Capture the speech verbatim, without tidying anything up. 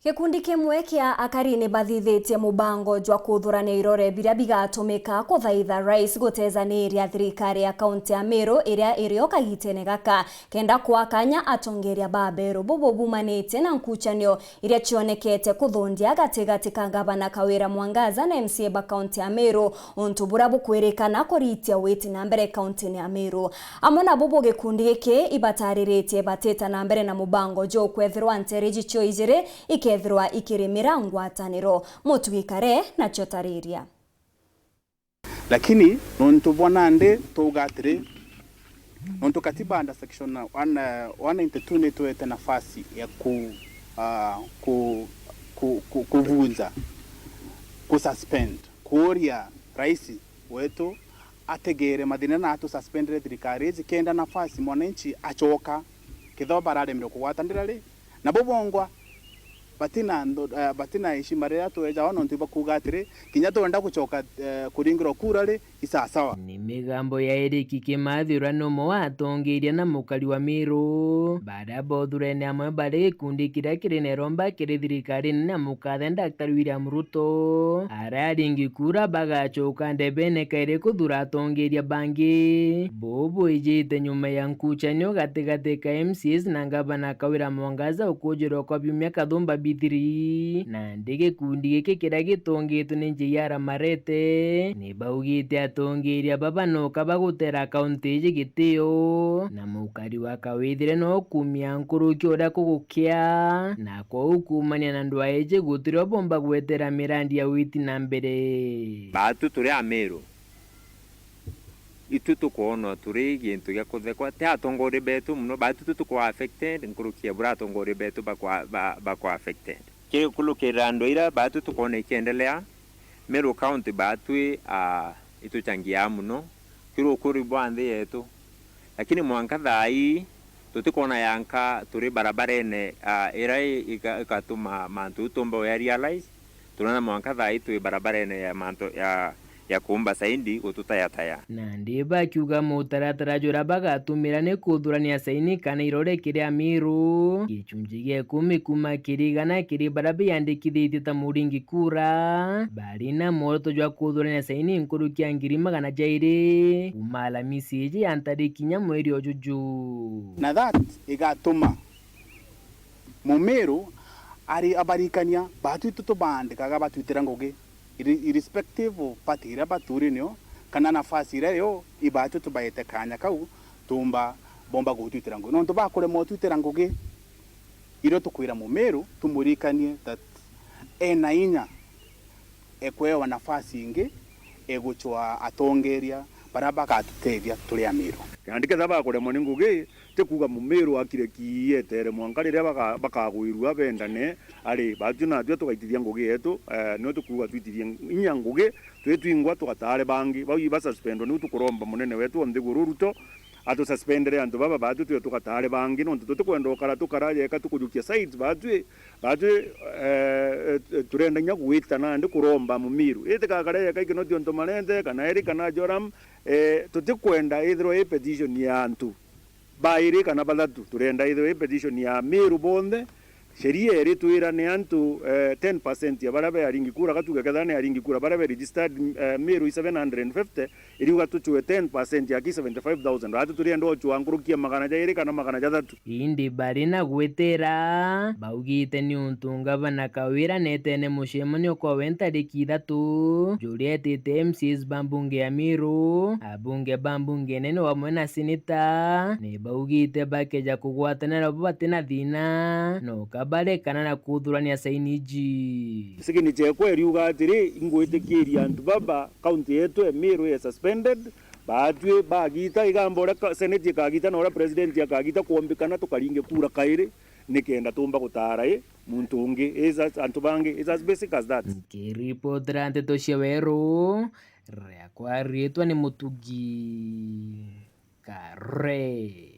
Gikundi kimwe kia akari ni bathithitie mubango jwa kuthurania irore biria bigatumika kuthaitha rais gutejaniria thirikari ya kaunti ya Meru iria irio kagitene gaka, kenda kwa kanya atongeria ba Meru bubu bumanitie na nkuchanio iria cionekete kuthundia gatigati ka Ngavana Kawira Mwangaza na M C A ba kaunti ya Meru, untu buria bukwirikana kuritia witi na mbere kauntini ya Meru. Amwe na bubu gikundi giki ibatariritie batita na mbere na mubango juu kwethirwa nteere ici cio ijiri ikethirwa ikirimira ngwataniro. Mutugi Kare nacio tariria. Lakini nontu bwa nandi tuuga atiri, nontu katiba under section one, eh, one ninety-two ni itwete nafasi ya ku, ah, ku, ku, ku, kuvunja, ku suspend, kuuria rais wetu ategere mathina na atu suspendere thirikari iji kenda nafasi mwananchi acoka, kethirwa bararemire kugwatanira ri, nabo bongwa batina ntho-, eh, batina heshima riria twejawa, nontu ibakuuga atiri, kinya twenda gucoka, eh, kuringirwa kura ri, isasawa. Ni migambo ya Eric Kimathi uria ni umwe wa atongeria na mukari wa Meru, baria bothurene amwe bari gikundi kiria kiri na iromba kiri thirikarine na mukathe Daktari William Ruto, aria aringi kura bagacoka ndebene kairi kuthura atongeria bangi. Buu bwijite nyuma ya nkuchanio gatigati ka M C As na Ngavana Kawira Mwangaza ukujirwa kwa biumia kathumba bithiri. Nandi gikundi giki kiria gitongitwe ni J R Marete, ni baugite atongeria baba noka bagutera kaunti iji gitio, na mukari wa kawithire no kumia nkuruki uria kugukia, na kwou kumania na ndwaa iji gutiri o bomba gwetera mirandi ya witi na mbere. Baatu turi Ameru, itu tukwonwa turi gintu gia kuthekwa, ti atongoria betu mono, baatu tu tukwa affected nkuruki ya buria atongoria betu bakwa, ba, bakwa affected. Kiri kurukirira andu iria baatu tukwona ikiendelea, Meru County baatwi, aa, ituchangiaa mono kiri ukuri bwa nthi yetu, lakini mwanka thaa ii tutikwona yanka turi barabarene, aa, iria i-, ika-, ikatuma mantu jau tumba uya realize. Turona mwanka thaa ii twi barabarene ya mantu ya, ya kuumba saindi gututayataya. Nandi bakiuga mutaratara juria bagatumira ni kuthurania saini kana irore kiri Amiru, gicunji gia ikumi kuuma kiri igana kiri baria biyandikithitie ta muringi kura, bari na mworoto jwa kuthurania saini nkuruki ya ngiri magana jairi kuuma Alamisi iji ya ntariki inya mweri o juju. Na that igatuma Mumiru ari abarikania, baatwi tu tubaandikaga batwitira ngugi, irre-, irrespective of party iria baturi nio, kana nafasi iria yo, ibaatwi tubaete kaanya kau, tuumba, boomba gutwitira ngugi. Nontu bakuremwa utwitira ngugi, irio tukwira Mumiru, tumurikanie that ena inya ekwewa nafasi ingi, egucwaa atongeria baria bagatutethia turi Amiru. Nandi ketha bakuremwa ni ngugi, ti kuuga Mumiru akire ki etere mwanka riria baka-, bakagwirua bendane, ari, baatwi natwi tugaitithia ngugi yetu, eh, nio tukuuga twitithie inya ngugi, twi twingwa tugataare bangi. Bau ibasuspendwa, niu tukuromba munene wetu o nthiguru Ruto, atususpendere antu baba baatwi twe tugataare bangi, nontu tutikwenda ukara tukara jeka tukujukia sides baatwi, baatwi, eh, eh, turenda inya gwita nandi kuromba Mumiru. Itigakare jeka Kinoti ontu Marete, kana Eric kana Joram, eh, tutikwenda ithirwa i petition ya antu bairi kana bathatu, turenda ithirwa i petition ya Amiru bonthe. Sheria iritwira ni antu, eh, ten percent ya baria be aringi kura, gatuge kethira ni aringi kura, baria be registered, eh, Miru i seven hundred and fifty, iriuga tucwe ten percent ya ki seventy five thousand. Atu turienda ucwa nkuruki ya magana jairi kana magana jathatu. Indi bari na gwitira, baugite niuntu ngavana Kawira netene mucemanio kwawe ntariki ithatu, juria etite M C As ba mbunge ya Miru, abunge ba mbunge nene wamwe na seneta, ni baugite bakeja kugwatanira bo bati na thina, no kabarekana na kuthurania saini iji. Sigini ciekwa iriuga atiri, ingwitikiria antu baba, kaunti yetu ya Miru ya suspended, baatwi bagita, igamba uria ka-, seneti ikagita na uria president akagita, kwombikana tukaringe kura kairi, nikenda tumba gutaara i muntu ungi, is as, antu bangi, is as basic as that. Nkiripotera nteto cia Weru, riakwa riitwa ni Mutugi Kare.